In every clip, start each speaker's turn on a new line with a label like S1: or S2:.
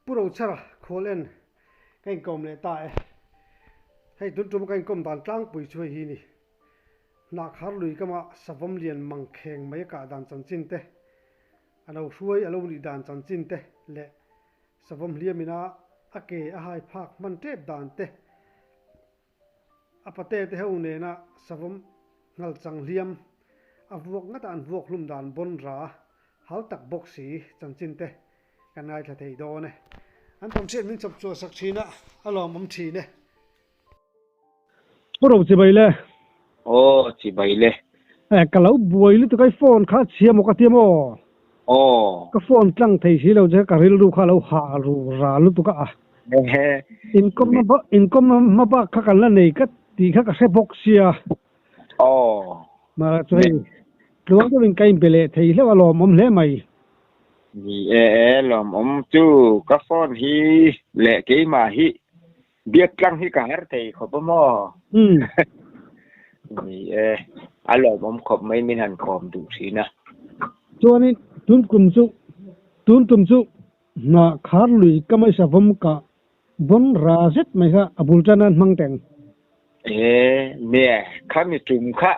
S1: Pu Rochhara khual en ka inkawm leh ta e. Hei tun tum ka inkawm dan tlangpui chu hei hi ni. Hnahkhar lui kama savawm lian mangkheng mai a kah dan chanchin te, a lo hruai a lo nih dan chanchin te leh savawm hliam ina a ke a hai phak hman tep dan te, A pate te ho nena savawm nghal chang hliam a vuak ngata an vuak hlum dan bawn ra hal tak bawk si chanchin te kan ngaithla thei dawn e. An tawnhriat min chawp chhuah sak thin a, a lawmawm thin e. Pu Ro chibai le.
S2: Aw chibai le.
S1: Eh ka lo buai lutuk a i phone kha a chhia maw ka ti maw?
S2: Aw.
S1: Ka phone tlang thei si lo che ka rilru kha a lo hah ru ra lutuk a. Inkawm inkawm hma bak kha kan la nei ka tih kha ka hre bawk sia.
S2: Aw.
S1: Mahse chu hei tluang deuhin ka inbe leh thei hleuh a lawmawm hle mai.
S2: Ni e e lawmawm chu ka phone hi leh keimah hi Biak tlang hi ka har thei khawp a maw? Ni e, a lawmawm khawp mai min han kawm duh thin a.
S1: Chuanin tun kum chu, tun tum chu hnah khar lui ka mai savawm kah vawn ra zet mai kha a bul tan an hmang teng.
S2: E, nia, khami tum kha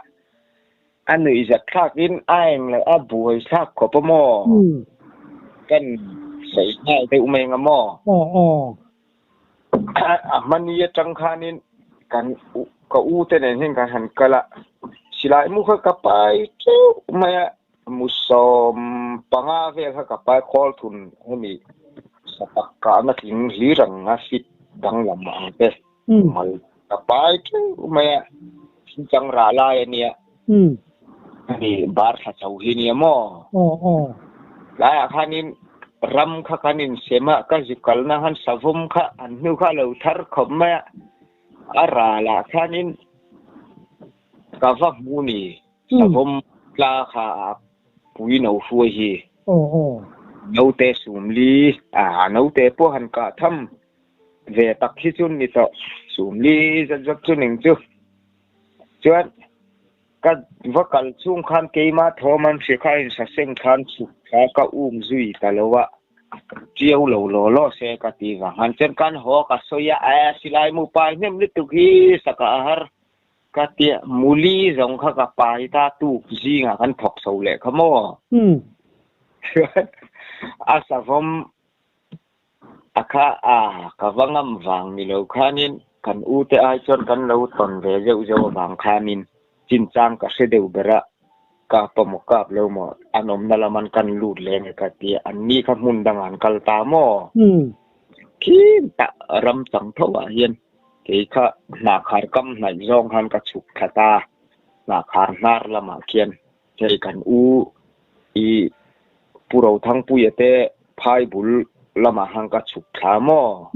S2: a nuih zat thlakin a eng leh a buai thlak khawp a maw? Kan sawi nghal deuh mai ang a maw?
S1: Aw, aw.
S2: A hmani atang khanin kan ka u te nen hian kan han kal a, silai mu kha ka pai teuh mai a, mu 15 vel kha ka pai khawl thun hemi sapak kahna tling hlir ang a fit danglam ang te mal ka pai teuh mai a, thingchang rah lai a nia, hemi bar thla chho hi nia maw? Tlaiah khanin ram kha kan insem a, ka zu kalna khan savawm kha an hnu kha a lo thar khawp mai a, a ralah khanin ka va hmu ni, savawm tla kha a pui no hruai hi. Naute sumli, a naute pawh han kah tham ve tak hi chu ni tawh, sumli zat zat chu ning chu. Chuan. Ka va kal chhung khan keimah thawm an hria kha in saseng khan chhuk thla ka um zui ta lo a, ṭiau lo law law se ka ti vang han chuan kan haw ka sawi a, ae silai mu pai hnem lutuk hi saka a har ka tia, muli zawng kha ka pai ta tuk zingah kan thawk chho leh kha maw? Chuan a savawm a kha a ka va ngam vang ni lo khanin kan u te ai chuan kan lo tawn ve zeuh zeuh avang khanin chinchang ka hre deuh ber a, ka pawhmaw kap lo maw an awmna lam an kan lut leh nge ka ti a, an ni kha hmun dangah an kal ta maw? Khi tah ram chang tho ah hian kei kha hnahkhar kam hnaih zawng khan ka chhuk thla ta, hnahkhar hnar lamah khian Hei kan u i Pu Rothangpuia te phai bul lamah khan ka chhuk thla maw?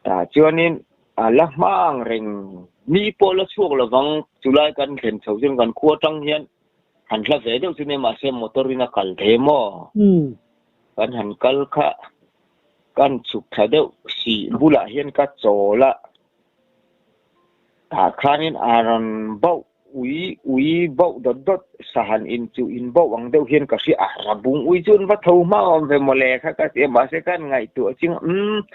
S2: Tah chuanin a la hma ang reng mi pawh la chhuak lovang chulai kan thlen chho chuan kan khua atang hian han hla ve deuh chu nia mahse motor in a kal thei maw? Kan han kal kha kan chhuk thla deuh si bulah hian ka chawl a. Tah khanin a rawn bauh ui ui bauh dawt dawt sahan in chu in bauh ang deuh hian ka hria a, rabung ui chu an va tho hma awm ve mawle kha ka ti a, mahse khan ngaihtuah ching umm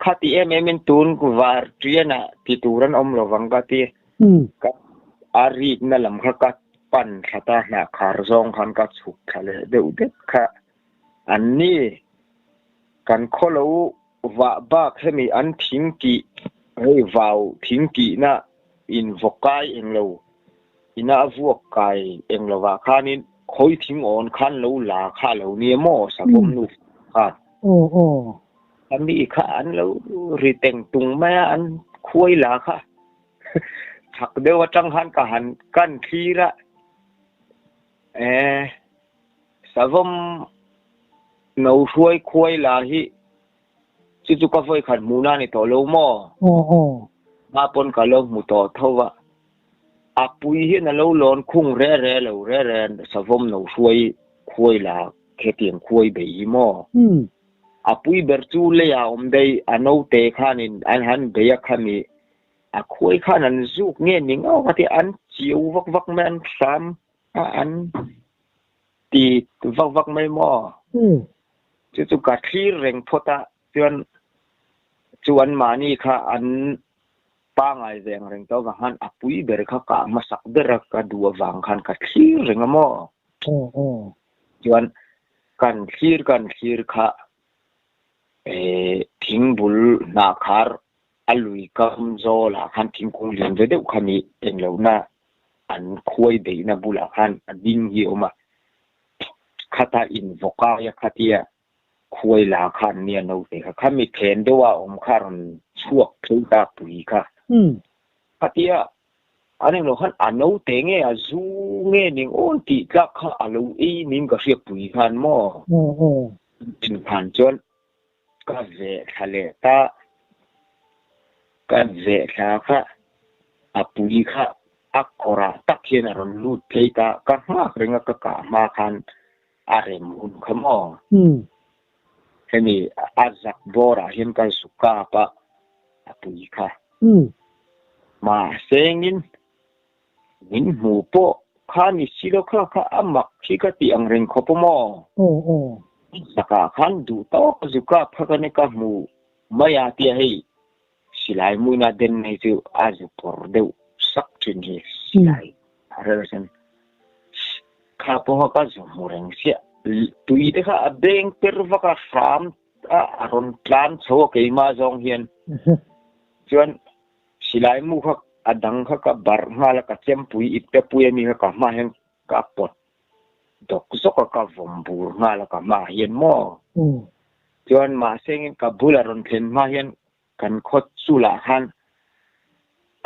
S2: khati em em in tun var ṭianah ti tur an awm lovang ka ti ka a rikna lam kha ka pan thla ta hnah khar zawng khan ka chhuk thla leh deuh det kha an ni kan khawlo Vah bak hemi an thing tih hei vau thing tihna in vaw kai eng lo ina a vuak kai eng lovah khanin khawi thing awn khan lo la kha lo nia maw savawm nu khan.
S1: Aw aw.
S2: A mi kha an lo ri teng tung mai a an khuai la kha chak deuh atang khan ka han kan thlir a e Savawm no hruai khuai la hi chu chu ka vawi khat hmuhna a ni tawh lo maw?
S1: Aw aw.
S2: Hma pawn ka lo hmu tawh tho va, a pui hian a lo lawn khung re re lo re re savawm no hruai khuai la khetiang khuai bei hi maw? A pui ber chu leiah awm daih a naute khanin an han bei a khami a khuai khan an zuk nge ni ngau ka ti an chiu vak vak mai an hram a an ti vak vak mai maw? Chu chu ka thlir reng phawt a, chuan chu anmahni kha an pangai ve ang reng tawh avang khan a pui ber kha kah hmasak ber a ka duh avang khan ka thlir reng a maw? Chuan kan thlir kan thlir kha thingbul hnahkhar a lui kam zawlah khan thingkung lian ve deuh kha ni englohna an khuai beihna bulah khan a ding hi a awm a. Khata invawkaia khatia khuai la khan nia naute kha khami then deuha a awm kha a rawn chhuak phei ta pui kha. Khatia an englo khan a naute nge a zu nge ning awn tih tlak kha a lo ei ning ka hriat pui khan maw? Tin khan chuan ka veh thla leh ta, ka veh thla kha a pui kha a kawrah tak hian a rawn lut phei ta, ka nghak reng a ka kah hma khan a rem hun kha maw? Hemi a zak bawrah hian ka zu kap a, a pui kha. Mahsengin min hmu pawh kha ni si lo kha kha a mak hi ka tih ang reng khawp a maw? Zakah khan duh tawk zu kap kha ka ni ka hmu mai a tia hei silai muina den hi chu a zu pawr deuh sak thin hi silai a rel sen kha pawha ka zu hmu reng chiah tui te kha a beng per vak a hram a a rawn tlan chho a keimah zawng hian chuan silai mu kha a dang kha ka barh nghal a ka chempui ip te pui ami kha ka hma hian ka pawt dawk zawk a ka vawm bur nghal a ka hmaah hian maw chuan mahse engin ka bula rawn thlen hma hian kan khaw chulah khan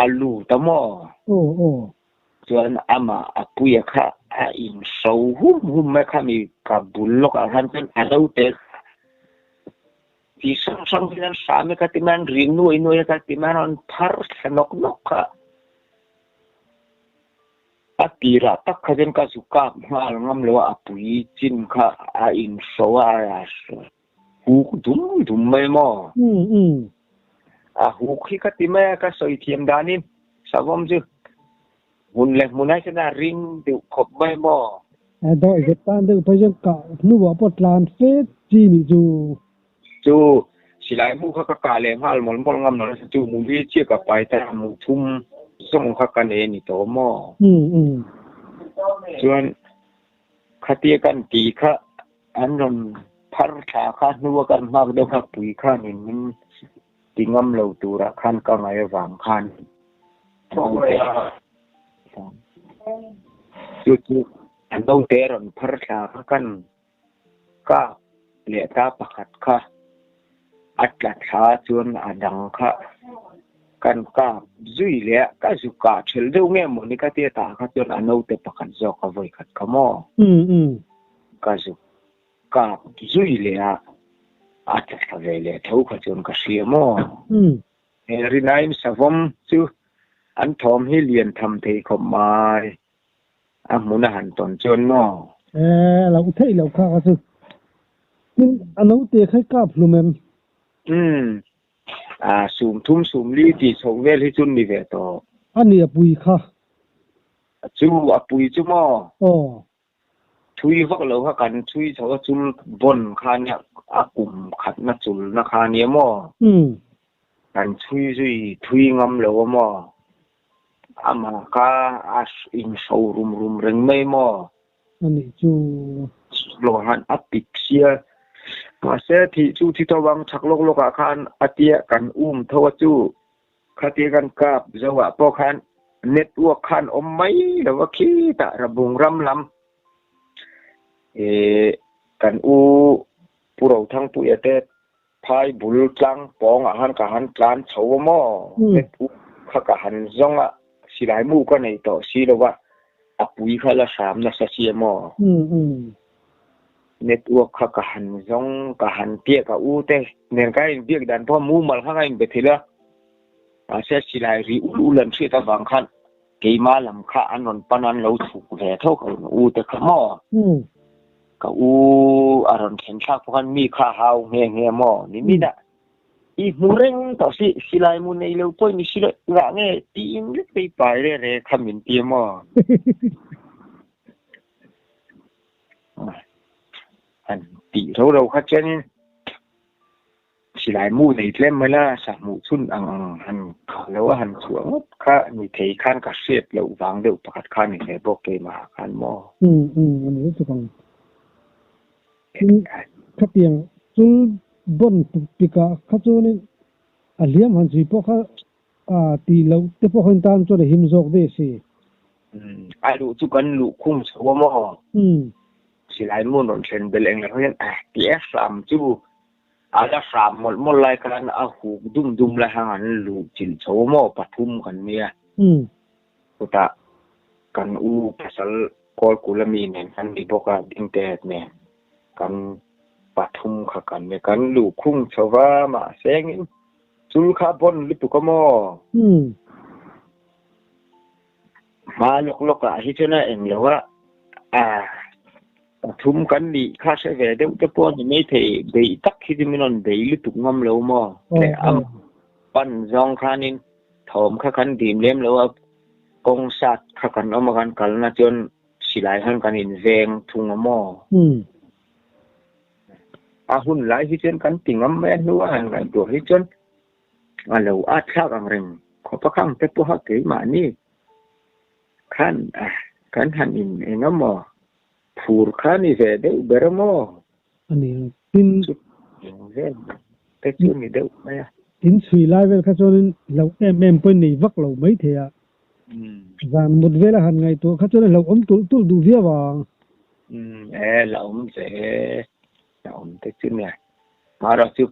S2: a lut a maw chuan amah a puia kha a inhro hum hum mai khami ka bul lawkah khan chuan a lo tel Ti hrang hrang hian an hram e ka ti mai a, an ri nuai nuai e ka ti mai a, an phar thla nawk nawk kha. A tirah tak kha chuan ka zu kap nghal ngam lo a, a pui chin kha a inhro a, a huk dum dum mai maw? A huk hi ka ti mai a, ka sawi thiam danin savawm chu hmun leh hmunah hian a ring deuh khawp mai maw?
S1: A dawh zet tan deuh phei chuan kah hnuah pawh tlan fe chi nih chu.
S2: Chu silai mu kha ka kah leh nghal mawlh mawlh ngam lo nasa chu mu li chiah ka pai ta mu thum zawng kha ka nei a ni tawh maw? Chuan khatia kan tih kha an rawn phar thla kha hnua kan nghak deuh kha pui khanin min ti ngam lo turah khan ka ngaih avang khan chu chu a naute rawn phar thla kha kan kap leh ta pakhat kha a tla thla chuan a dang kha kan kap zui leh a ka zu kah thelh deuh nge mawni ka tia tah kha chuan a naute pakhat zawk a vawi khat kha maw ka zu kap zui leh a a tla thla ve leh tho kha chuan ka hria maw. He rinain savawm chu an thawm hi lian tham thei khawp mai a hmun a han tawn chuan maw?
S1: E, a lo theih loh kha kha chu. Tin, a naute kha i kap hlum em?
S2: Umm, a sum thum sum li tih chhoh vel hi chu ni ve tawh.
S1: A ni a pui kha.
S2: Chu a pui chu maw?
S1: Aw.
S2: Thui vak lo kha kan thui chho a chul bawn kha nia a kum khatna chulna kha nia maw? Kan chhui zui thui ngam lo a maw? Amah kha a inhro rum rum reng mai maw?
S1: A nih chu.
S2: Lawk ah khan a pik sia. Mahse thih chu thi tho ang chak lawk lawk ah khan a tia kan um tho a chu. Khatia kan kap zo ah pawh khan network khan awm mai lo a khitah Rabung ram lam eh kan u Pu Rothangpuia te phai bul tlang pawng ah khan ka han tlan chho a maw network kha ka han zawng a silai mu ka nei tawh si lo a a pui kha la hram nasa si a maw. Network kha ka han zawng ka han piak a u te nen ka in biak dan pawh mumal kha ka in be thei lo a mahse silai ri ul ul an hriat avang khan keimah lam kha an rawn pan a an lo chhuk ve tho ka u te kha maw ka u a rawn thlen thlak pawh khan mi kha a hau nghe nghe maw ni min a i hmu reng tawh si silai mu nei lo pawh ni si lo ngah nge tiin lek phei pai re re kha min ti a maw. Han tih ro ro kha chuanin silai mu nei tlem mai la, sa hmuh chhun ang ang han kah lo a han chhuah ngawt kha ni thei khan ka hriat loh vang deuh pakhat kha ni ve bawk keimah ah khan maw.
S1: Umm umm a ni lutuk ang. Tin, khatiang chul bawn pikah kha chuanin a hliam han chhui pawh kha a tih loh te pawh khain tan chuan a him zawk daih a si.
S2: Umm a luh chu kan luh khung chho a maw?
S1: Umm.
S2: Silai mun rawn thlen belh eng lo hian a ti a hram chu a la hram mawlh mawlh lai khan a huk dum dum lai hang an luh chilh chho a maw pathum kan nia.
S1: Umm.
S2: Chutah kan u pasal Kawlkula mi nen kan ni bawk a Dingte nen kan pathum kha kan nia kan luh khung chho va mahse engin Chul kha bon lutuk a maw?
S1: Umm.
S2: Hma lawk lawk ah hi chuan a eng lo a, a pathum kan nih kha hre ve deuh te pawh a ni maithei, beih tak hi chu min rawn bei lutuk ngam lo maw? Leh a pan zawng khanin thawm kha kan dim lem lo a, kawng sat kha kan awm a kan kalna chuan silai khan kan inveng thung a maw?
S1: Umm.
S2: A hun lai hi chuan kan ti ngam mai a hnu a han ngaihtuah hi chuan a lo at thlak ang reng khawp a khang te pawha keimahni khan kan han in eng emaw phur kha ni ve deuh ber a maw?
S1: A ni ang tin.
S2: Chu vel te chu ni deuh mai a.
S1: In chhui lai vel kha chuanin hlauh em em pawhin nei vak lo mai thei a. Zan mut vel a han ngaihtuah kha chuan a hlauhawm tulh tulh duh viau ang.
S2: Umm e hlauhawm che e, hlauhawm te chu nia. Mahrawh chu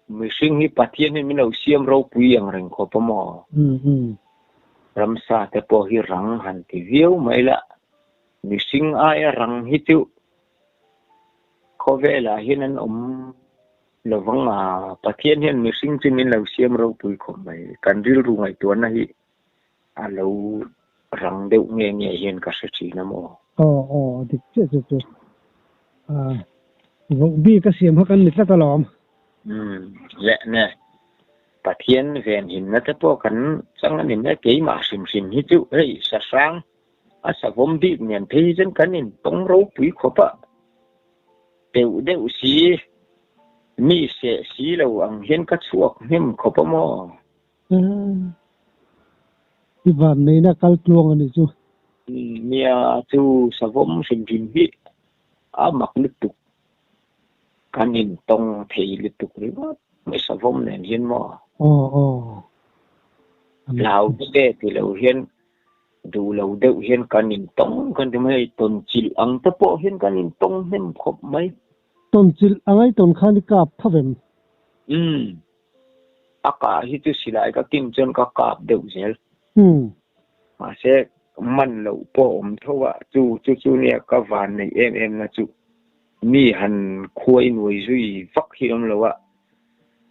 S2: mihring hi Pathian hi min lo siam ropui ang reng khawp a maw? Ramsa te pawh hi rang han ti viau mai la, mihring aia rang hi chu khawvelah hian an awm Lovang a, Pathian hian mihring chu min lo siam ropui khawp mai. Kan rilru ngaihtuahna hi a lo rang deuh nge nge hian ka hre thin a maw?
S1: Aw aw, a dik chiah chu chu. A voh bik a siam kha kan ni tlat alawm.
S2: Umm, leh nge, Pathian venhimna te pawh kan chang a ni mai, keimah hrim hrim hi chu hei sahrang a savawm bik nen phei hi chuan kan intawng ropui khawp a. Deuh deuh si, mi seh si lo ang hian ka chhuak hnem khawp a maw?
S1: I vanneihna kal tluang a nih chu.
S2: Nia, chu savawm hrim hrim hi a mak lutuk, kan intawng thei lutuk ringawt mai savawm nen hian maw?
S1: Aw aw.
S2: Hlau deuh e ti lo hian Duh lo deuh hian kan intawng kan ti mai a, tawnchilh ang te pawh hian kan intawng hnem khawp mai.
S1: Tawnchilh ang ai tawn khan i kap tho vem?
S2: Umm. A kah hi chu silai ka kin chuan ka kap deuh zel.
S1: Umm.
S2: Mahse man loh pawh a awm tho a, chu chu chu nia ka van neih em em na chu mi han khuai nuai zui vak hi awm lo a,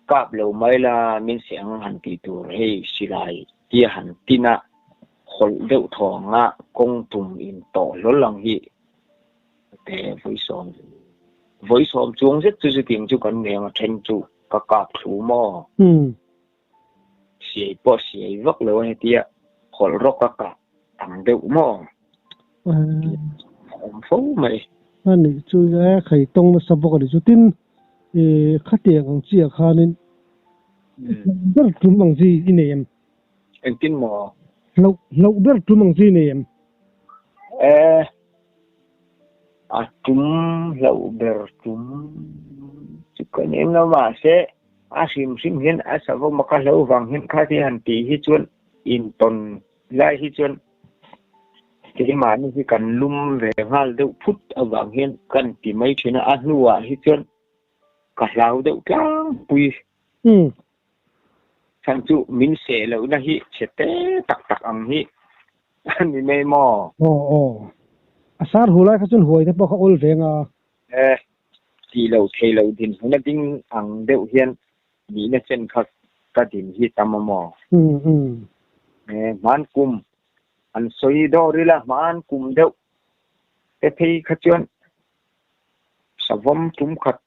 S2: kap lo mai la min seh ang han tih tur hei silai Tia han tin a, hawlh deuh thawng a kawng tum in tawh hlawl ang hi te vawi sawm chuang zet chu chutiang chu kan nei ang a then chu ka kap thlu maw? Siai pawh siai vak lo a hetia hawlh rawk a kap ang deuh maw? A awm fo mai.
S1: A nih chu e khai tawng nasa bawk a ni chu tin i khatiang ang chiah khanin ber tum ang chi i nei em?
S2: Engtin maw?
S1: Hlauh hlauh ber tum ang chi i nei em?
S2: E, a tum hlauh ber tum chu ka nei lo mahse a hrim hrim hian a savawm a ka hlo vang hian kha ti han tih hi chuan intawn lai hi chuan keimahni hi kan lum ve nghal deuh phut avang hian kan ti mai thin a, a hnuah hi chuan ka hlau deuh tlangpui. Chhan chu min seh lohna hi chhe te tak tak ang hi a ni mai maw?
S1: Aw aw. A sar hu lai kha chuan huai te pawh kha awl veng a.
S2: E, ti lo thei lo dinhmun a ding ang deuh hian nihna chen kha ka din hi tam a maw? E, hman kum an sawi dawr ila hman kum deuh te phei kha chuan Savawm tum khat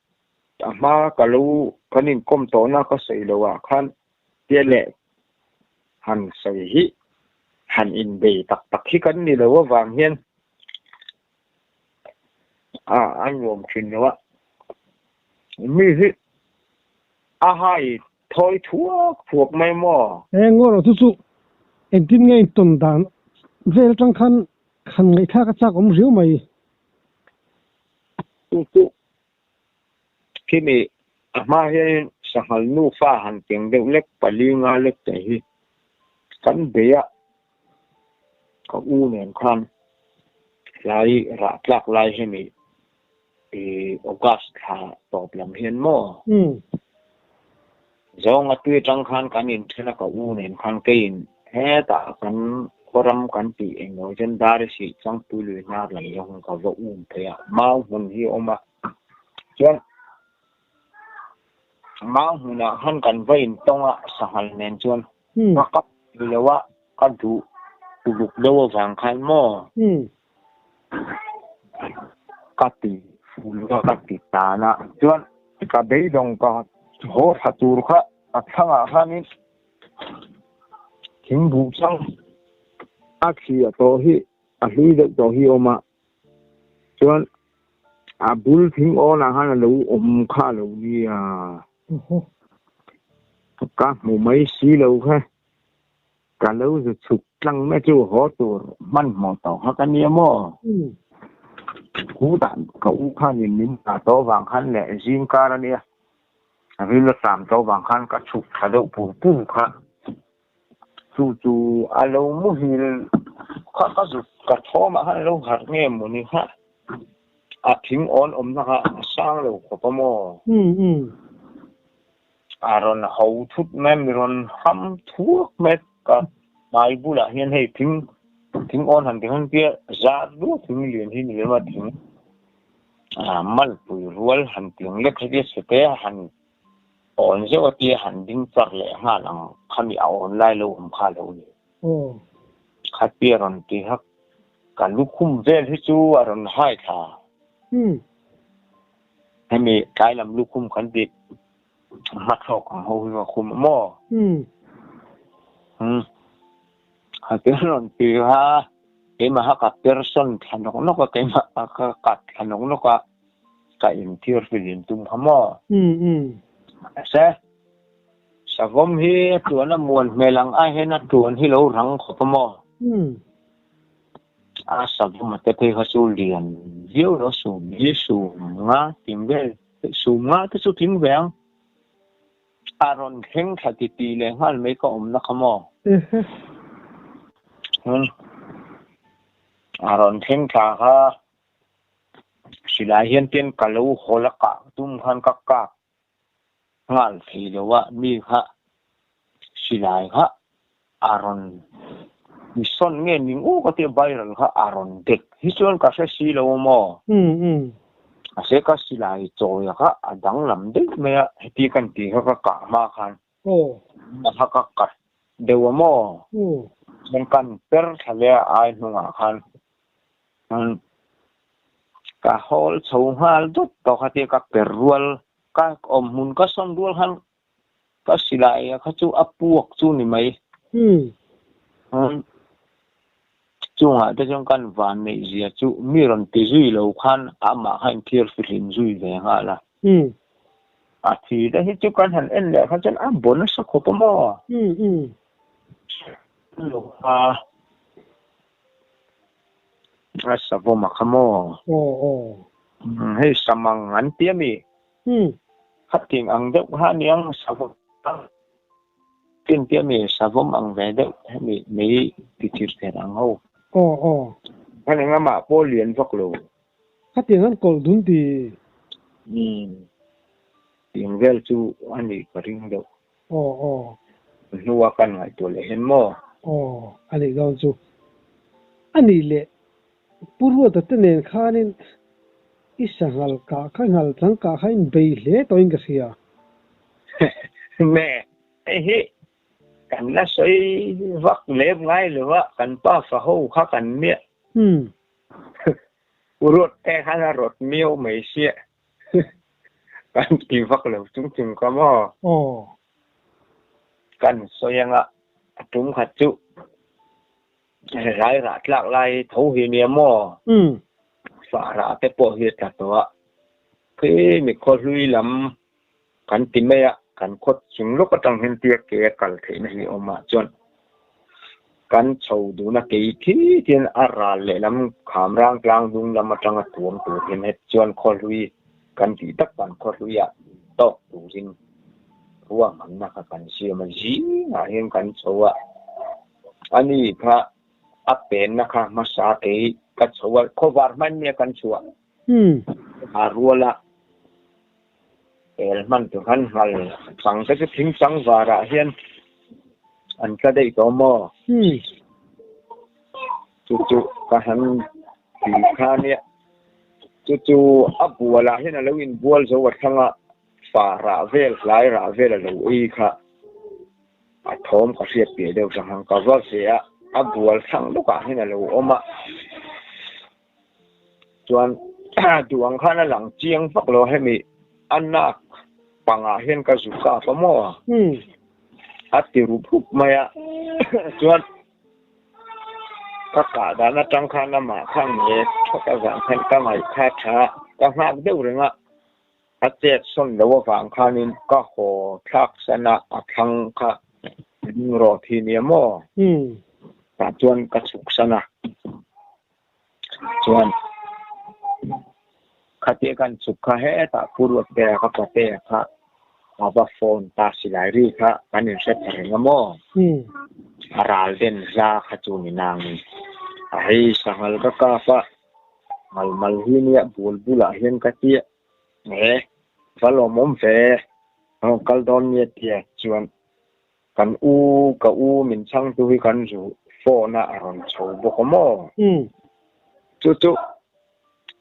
S2: a hma ka lo kan inkawm tawhna ka sawi loh ah khan tia leh han sawi hi han inbei tak tak hi kan ni lo avang hian A a nuam thin lo a, mi hi a hai thawi thuak thuak mai maw?
S1: He ngaw rawh chu chu engtin nge intawn dan vel atang khan khan ngaihthlak a chak awm riau mai.
S2: Chu chu khimi a hma hianin sanghal nufa han keng deuh lek pali nga lek te hi kan bei a, ka u nen khan hlai rah tlak lai hemi August thla tawp lam hian maw? Zawnga tui atang khan kan inthen a ka u nen khan keiin hetah kan khawram kan tih engmaw hian dar i sih changpui lui hnar lam zawng ka va um phei a, mau hmun hi a awm a, chuan mau hmunah khan kan va intawng a sanghal nen chuan ka kap thei lo a, ka duh uluk deuh avang khan maw? Ka ti ful a, ka ti tan a, chuan ka beidawng ka haw thla tur kha a thlangah khanin thingbuh chang a thliah tawh hi a hlui deuh tawh hi a awm a, chuan a bul thing awnah khan a lo awm kha a lo nia, ka hmu mai si lo kha. Ka lo zu chhuk tlang mai chu haw tur hmanhmawh tawh kha ka nia maw? Khu dan ka u khanin min dah tawh vang khan leh zing kar a nia, ril a tam tawh vang khan ka chhuk thla deuh pur pur kha. Chu chu a lo muhil kha ka zut ka thawmah khan a lo harh nge maw ni kha, a thing awn awmna kha a sang lo khawp a maw? A rawn ho thut mai a, mi rawn ham thuak mai ka hmai bulah hian hei thing thing awn han ti han tia zat duah thing lian hi ni lem a thing ah malpui rual han tiang lek heti a chhe te a han awn zeuh a tia han ding char leh nghal ang khami a awn lai lo awm kha lo ni. Khatia rawn ti hak ka lukhum vel hi chu a rawn hai thla. Hemi tlai lam lukhum kan tih hmathlawk ang ho hi ka khum a maw? Umm. A te rawn ti kha keimah kha ka person thla nawk nawk a, keimah kha ka kat thla nawk nawk a, ka inthiar fihlim tum kha maw? Mahse, savawm hi a tuan a muan hmel ang ai hian a tuan hi lo rang khawp a maw? A savawm a te phei kha chu lian viau lo sum hi sum nga ting vel sum nga te chu tling ve ang. A rawn thleng thla ti ti leh nghal mai ka awmna kha maw? A rawn thleng thla kha silai hian ten ka lo hawl a kah tum khan ka kap nghal thei lo a, mi kha silai kha a rawn mi sawn nge ning u ka tia viral kha a rawn dek hi chuan ka hre si lo a maw? Mahse ka silai chawia kha a danglam daih mai a, heti kan tih kha ka kah hma khan a kha ka kat deuh a maw? Chuan kan per thla leh a ai hnungah khan Ka hawl chho nghal dawt tawh kha tia ka per rual ka awm hmun ka sawn rual khan ka silai a kha chu a puak chu ni mai. Chungah te chuan kan van neih zia chu mi rawn ti zui lo khan amah kha inthiar fihlim zui ve nghal a. A thi te hi chu kan han en leh kha chuan a baw nasa khawp a maw? Lo a. A savawm a kha maw?
S1: Aw aw.
S2: Hei samang an ti a mi? Khating ang deuh kha a niang savawm an ti a mi? Savawm ang ve deuh hemi mei ti thir ther ang ho.
S1: Aw aw.
S2: Khan engamah pawh lian vak lo.
S1: Khatiang an kawlh dun ti.
S2: Tiang vel chu a nih ka ring deuh.
S1: Aw aw.
S2: Hnua kan ngaihtuah leh hian maw?
S1: Aw, a nih dawn chu. A nih leh, Pu Ruata te nen khanin i sanghal kah kha nghal chang kah kha in bei hle tawhin ka hria.
S2: Me, hei hi kan la sawi vak lem ngai lo a, kan pa fa ho kha kan miah. Pu Ruat te khan a rawt miau mai sia. Kan ti vak lo chung chung ka maw?
S1: Aw.
S2: Kan sawi anga a tum khat chu rai rah tlak lai tho hi nia maw?
S1: Umm.
S2: Fah te pawh hi a tla tawh a, khi mi khawhlui lam kan ti mai a, kan khaw chung lawk atang hian tia ke a kal theihna hi a awm ah chuan kan chho dun a, kei khi hian a ral lehlam Khamrang tlang dung lam atanga tuam tur hian het chuan khawhlui kan tih tak kan khawhlui ah tawk turin ruahmanna kha kan siam a, zingah hian kan chho a, ani kha a penna kha hmasa kei ka chho a, khawvar hman nia kan chhuah a rual a, el hman tur khan nghal chang te chu thing chang varah hian an tla daih tawh maw? Chu chu ka han ti kha nia, chu chu a bualah hian a lo inbual zo a thlang a, fa rah vel hlai rah vel a lo ei kha. A thawm ka hriat piah deuh sang ang ka va ve a, a bual thlang lawkah hian a lo awm a, chuan duh ang khan a lang chiang vak lo hemi a nak pangah hian ka zu kap a maw? A ti rup rup mai a, chuan ka kah dan atang khan amah kha nge thawk avang khan ka ngaihkha tha a, ka nghak deuh reng a. A chet sawn lo avang khanin ka haw thlak san a, a thlang kha ding rawh thi nia maw? Tah chuan ka chhuk san a, chuan khatia kan chhuk kha hetah Pu Ruattea ka patea kha a va phone ta silai ri kha kan inhre ta reng a maw? A ral den hla kha chu ni nangin a hei sanghal ka kap a. Mal mal hi nia bul bulah hian ka tia e va lawmawm ve rawn kal dawn nia tia chuan kan u ka u min chhang tu hi kan zu phone a a rawn chho bawk a maw chu chu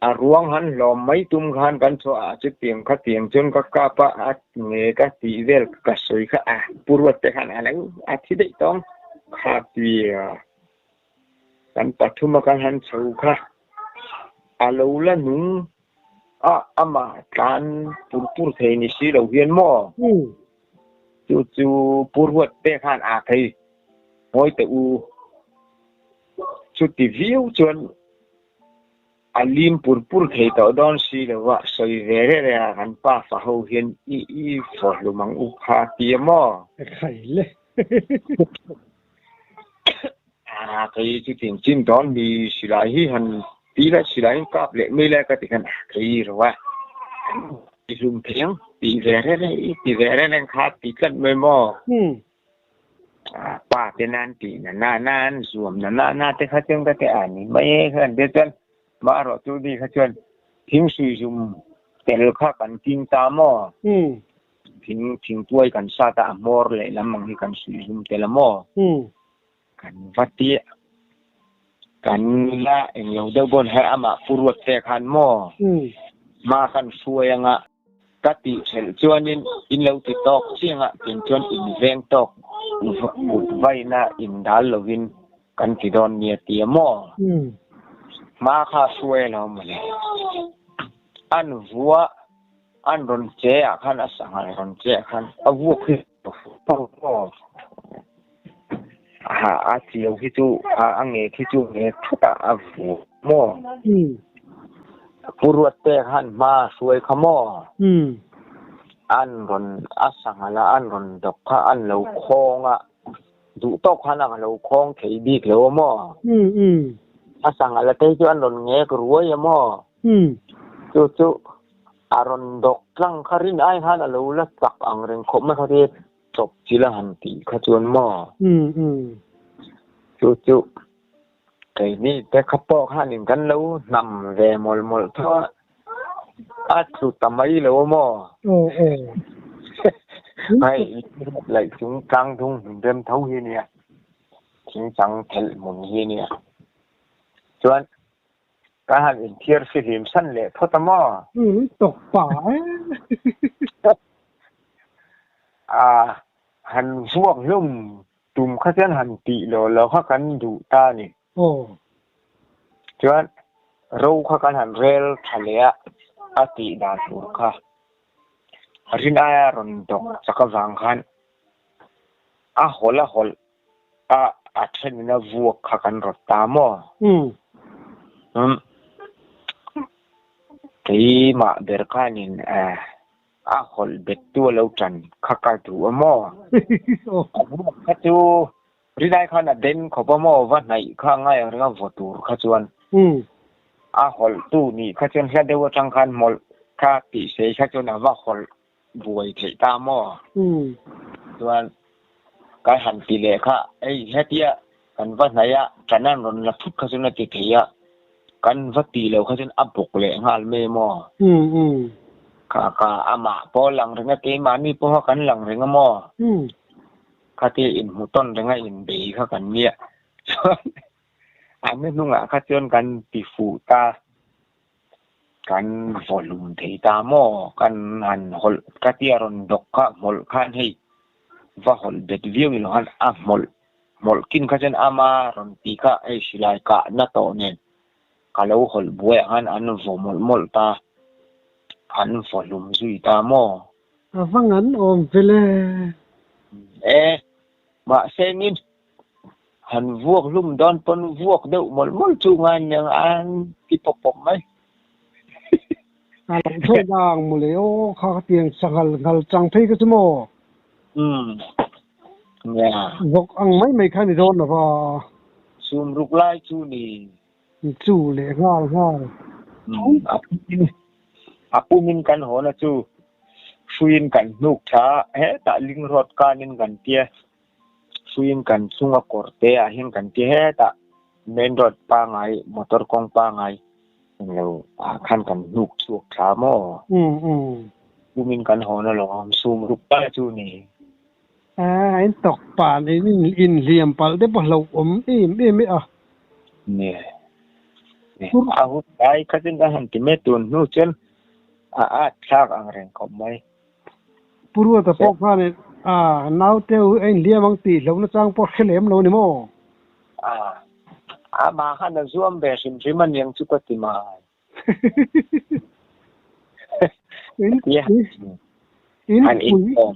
S2: a ruang han hlawm mai tum khan kan chhuah ah chu tiang kha tiang chuan ka kap a a nge ka tih vel ka sawi kha a pu ruat te khan a lo a thi daih tawng kha tia. Kan pathum a kan han chho kha a lo la nung a, amah tlan pur pur thei ni si lo hian maw? Chu chu Pu Ruat te khan a thei ngawi teh u. Chuti viau chuan a lim pur pur thei tawh dawn si lo a, sawi ve reh reh a kan pa fa ho hian i i fawhlum ang u kha a ti a maw?
S1: Khai le.
S2: A kei chu tin chin dawn mi silai hi han ti la silai in kap leh mai lai ka ti khan a kei ro a ti hlum thei ang ti ve reng reng i ti ve reng reng kha ti tlat mai maw pa te nan ti na na na an zuam na na na te kha chuan ka ti a ni mai e khan te chuan marawh chu ni kha chuan thing sui zum tel kha kan king ta maw. Thing thingtuai kan sat a, a hmawr lehlam ang hi kan suih hlum tel a maw? Kan va ti a, kan la englo deuh bawn he amah Pu Ruat te khan maw? Hma kan hruai anga ka tih ṭhelh chuanin in lo ti tawk chiang a, tin chuan in veng tawk kut vaina in dal lovin kan ti dawn nia ti a maw? Hma kha hruai a lo mawle. An vua. An rawn che ah khan a sanghal rawn che ah khan a vuak hi aw a a chiau hi chu a ngek hi chu ngek thut a a vuak maw Pu Ruatte khan hma a hruai kha maw an rawn a sanghal a an rawn dawk kha an lo khawng a duh tawk khan a lo khawng thei bik lo a maw a sanghal a te chu an rawn ngek ruai a maw Chu chu a rawn dawk tlang kha rin ai khan a lo la chak ang reng khawp mai kha tia chawp chil a han tih kha chuan maw? Chu chu keini te kha pawh khanin kan lo hnam ve mawlh mawlh tho a, a tlu ta mai lo a maw? Hei laih chung tlang dung hmun rem tho hi nia, thing chang thelh hmun hi nia. Chuan Ka han inthiar fihlim san leh phawt a maw?
S1: Tawk pa e.
S2: A han vuak hlum tum kha chuan han tih lo lo kha kan duh ta a ni. Chuan ro kha kan han rel tha leh a, a tih dan tur kha rin aia rawn dawk chak avang khan a hawlh a hawlh a a thenin a vuak kha kan rawt ta maw? Umm. Keimah ber khanin a hawlh bettu a lo tan kha ka duh a maw? A vuak kha chu rinai khan a den khawp a maw? Va hnaih kha a ngai ang reng a vaw tur kha chuan. A hawlhtu nih kha chuan hla deuh atang khan hmawlh kha tih sei kha chuan a va hawlh buai theih ta maw? Chuan ka han ti leh kha, hei hetia kan va hnaih a, tan an rawn la phut kha chuan a ti thei a, kan va ti lo kha chuan a bawk leh nghal mai maw? Kha kha amah pawh lang reng a, keimahni pawha kan lang reng a maw? Khatia inhmu tawn reng a inbei kha kan nia. Chuan a hnuhnungah kha chuan kan ti fuh ta. Kan vawhlum thei ta maw? Kan han hawlh ka tia rawn dawk kha hmawlh khan hei va hawlh bet viau ilo khan a hmawlh hmawlh kin kha chuan ama rawn ti kha hei silai kah na tawh nen ka lo hawlh buai ah khan an vaw mawlh mawlh ta an vawhlum zui ta maw?
S1: A va ngan awm vel e.
S2: E, mahse nin Han vuak hlum dawn pawn vuak deuh mawlh mawlh chu ngai aniang an ti pawp pawp mai.
S1: A lo thawh dang maw le aw kha ka tiang sanghal nghal chang phei ka chu maw?
S2: Umm nia.
S1: Vawk ang mai mai kha ni dawn lova.
S2: Sum ruk lai chu ni.
S1: Chu leh nghal nghal.
S2: Umm a pumin a pumin kan haw na chu hruiin kan hnuk tha hetah ling rawt kanin kan tia. Suiin kan chunga kawr te ah hian kan ti hetah main road pangai motor kawng pangai englo ah khan kan hnuk chhuak tha maw? Kumin kan hawn alawm sum ruk ta chu ni.
S1: A in tawk pah in inhliam palh te pawh hlauh awm em em e a.
S2: Nia a hun lai kha chuan ka han ti mai tun hnu chuan a at thlak ang reng khawp mai.
S1: Pu Ruata pawh khan a naute u a inhliam ang tih hlauhna chang pawh hre lem lo a ni maw?
S2: A, amah khan a zuam ve hrim hrim a niang chu ka ti mai.
S1: In
S2: Han inkawm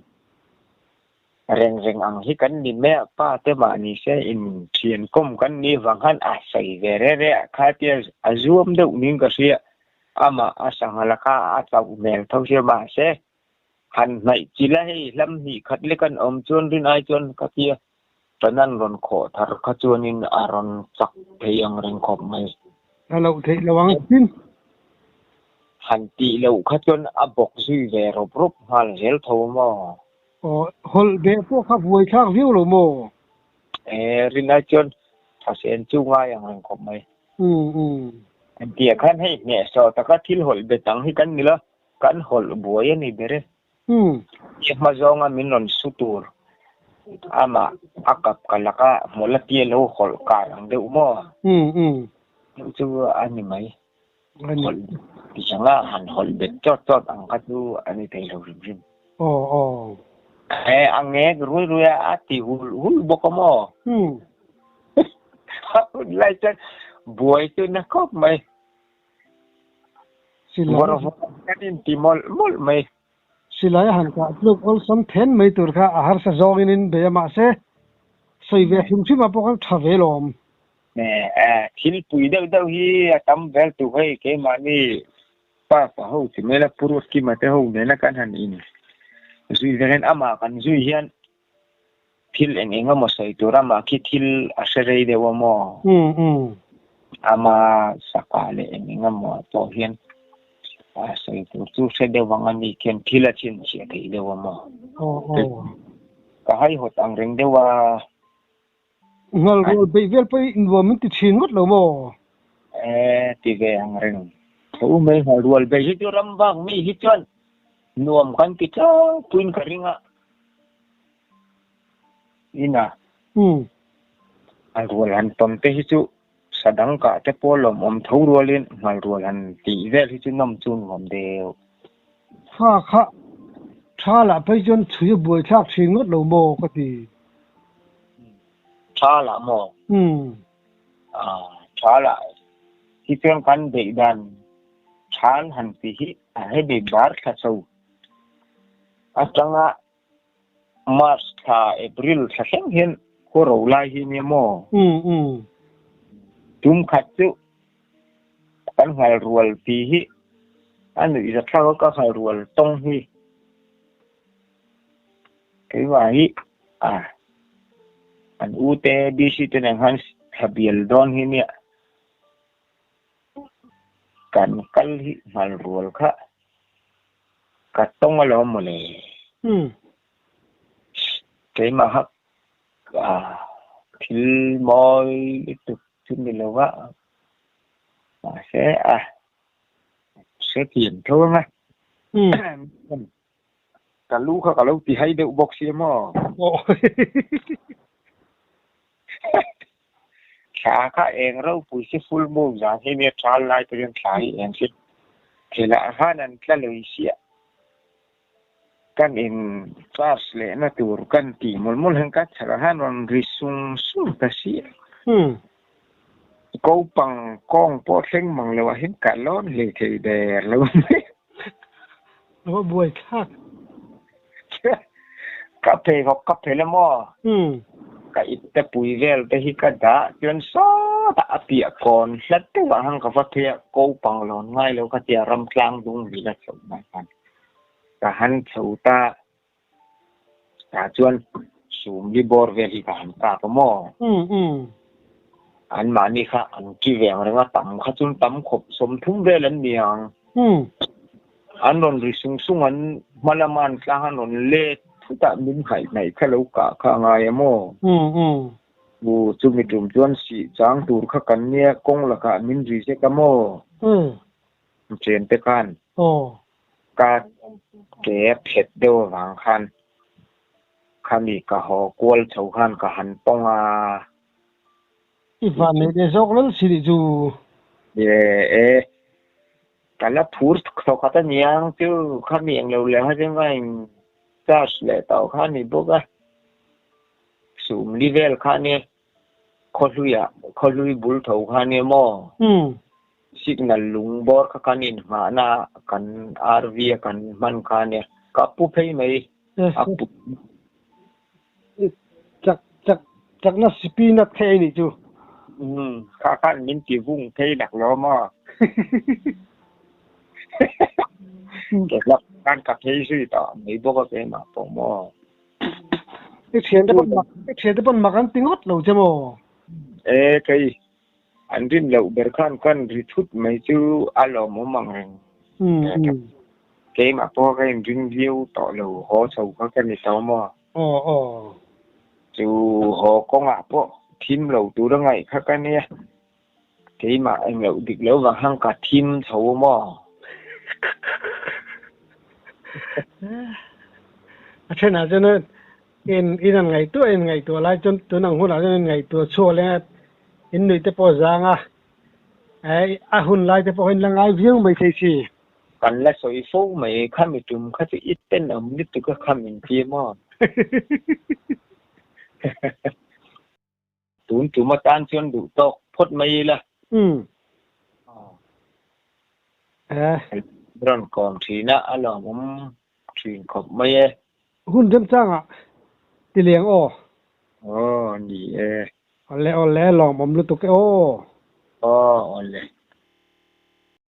S2: reng reng ang hi kan ni mai a, pa te mah ni se inthian kawm kan nih vang khan a sawi ve re re a, kha tia a zuam deuh niin ka hria. Amah a sangha laka a chauh hmel tho sia mahse han hnaih chil a hei hlam hnih khat lek an awm chuan rin ai chuan ka tia Tanan rawn khawh thar kha chuanin a rawn chak thei ang reng khawp mai.
S1: A loh theih lo ang tin.
S2: Han tih loh kha chuan a bawk zui ve rawp rawp nghal zel tho maw?
S1: Aw, hawlh beh pawh kha vuai thlak viau lo maw?
S2: E, rin ai chuan thasen chu ngai ang reng khawp mai.
S1: Umm umm.
S2: Engtiah khan hei hnehsawh taka thil hawlh bet ang hi kan ni lo, kan hawlh buai a ni ber e.
S1: Umm.
S2: I hma zawnga min rawn su tur amah a kap ka laka hmawlh a tia lo hawlh kar ang deuh maw?
S1: Umm umm.
S2: Deuh chu a ni mai. Hawlh tih anga han hawlh bet chawt chawt ang kha chu a ni thei lo hrim hrim.
S1: Aw aw.
S2: E a ngek rui rui a, a ti hul hul bawk a maw?
S1: Umm.
S2: A hun lai chuan buai chu na khawp mai.
S1: Silai.
S2: Vawr vawr kan inti mawlh mawlh mai.
S1: Silai a han kah tluk awlsam then mai tur kha a harsa zawngin in bei a mahse sawi ve hrim hrim ah pawh khan tha ve lawm.
S2: Thil pui deuh deuh hi a tam vel tur hei keimahni pa pa ho ti mai la Pu Ruatkima te ho nena kan han in zui ve hian amah kan zui hian thil eng eng emaw sawi tur amah khi thil a hre rei deuh a maw? Ama saka leh eng eng emaw pawh hian a sawi tur chu hre deuh ang a ni khian thil a chhinchhiah thei deuh a maw? Ka haihawt ang reng deuh a.
S1: Ngal rual beih vel pawh i nuam min ti thin ngawt lo maw?
S2: E, ti ve ang reng. Tho mai ngal rual beih hi chu ram vak mi hi chuan nuam kan ti tlangpuiin ka ring a. Ina. Ngal rual han tawn te hi chu sadang kah te pawh lawmawm tho rualin ngal rual han tih vel hi chu nawm chu nuam deuh.
S1: Kha kha tha lah phei chuan chhui a buai thlak thin ngawt lo maw ka ti.
S2: Tha lah maw? Tha lah hi chuan kan beih dan than han ti hi a hemi bar thla chho atanga March thla April thla thleng hian khaw ro lai hi nia maw? Tum khat chu kan nghal rual ti hi. A nuih zathlak a ka nghal rual tawng hi keimah hi a an u te BC te nen khan thla bial dawn hi nia kan kal hi nghal rual kha ka tawng alawm mawle. Keimah kha thil mawi lutuk chu ni lo va mahse a hrethiam tho ang a. Ka lu kha ka lo ti hai deuh bawk sia maw? Thla kha eng ropui si full moon zan hi nia thal lai te hian thla hi eng si thilah khan an tla lui siah. Kan in charge lehna tur kan tih mawlh mawlh hian ka chhakah khan rawn ri sung sung ta si a. Ko pang kawng pawh thleng mang lo ah hian ka lawn hlei thei der lo mai.
S1: A va buai thlak.
S2: Ka pheikhawk ka phelh a maw? Ka ipte pui vel te hi ka dah chuan sawtah a piah kawn hlat deuh ah khan ka va phei a, ko pang lawn ngai lo ka tia ram tlang dung ri la chhoh mai khan ka han chho ta. Tah chuan sum li bawr vel hi ka han kap a maw? Anmahni kha an ki ve ang reng a, tam kha chuan tam khawp 30 vel an ni ang. An rawn ri sung sung an hma lama an tlang an rawn let thut a, min hnaih hnaih kha lo kah kha a ngai a maw? U, chumi tum chuan sih chang tur kha kan nia, kawng lakah min ri zek a maw? Chen te khan ka ke a phet deuh avang khan khami ka haw kual chho khan ka han tawng a.
S1: I van nei leh zawk lal si nih chu.
S2: E e, ka la phur thawkhat a niang chu khami englo leh kha chuan ka in charge leh tawh kha a ni bawk a, sum li vel kha ania. Khawhluiah, khawhlui bul tho kha nia maw? Signal lung bawr kha kan inhmahna kan RV a kan hman kha nia. Ka pu phei mai a pu.
S1: Chak chak chakna sipi nat thei a nih chu.
S2: Umm kha khan min ti vung phei lak lo maw? Ke hlak khan ka phei zui tawh mai bawk a keimah pawh maw?
S1: I thian te pawn mak i thian te pawn mak an ti ngawt lo che maw?
S2: E kei an rin loh ber khan kan ri thut mai chu a lawmawm ang reng. Keimah pawh ka inring viau tawh lo haw chho kha ka ni tawh maw?
S1: Aw aw.
S2: Chu haw kawngah pawh thim lo tur a ngaih kha ka nia. Keimah engloh dik lo vang khan ka thim chho maw?
S1: A thenah chuan in in an ngaihtuah in ngaihtuah lai chuan tun ang hunah chuan in ngaihtuah chhuak leng a, in nuih te pawh a zang a, a hun lai te pawh in la ngai viau mai thei si.
S2: Kan la sawi fo mai, khami tum kha chu i tenawm lutuk a kham in ti maw? Tun tum atan chuan duh tawk phawt mai ila.
S1: Umm. Eh.
S2: Rawn kawm thin a, a lawmawm thin khawp mai e.
S1: Hun remchangah ti leng aw.
S2: Aw ni e.
S1: Awle awle lawmawm lutuk e aw.
S2: Aw awle.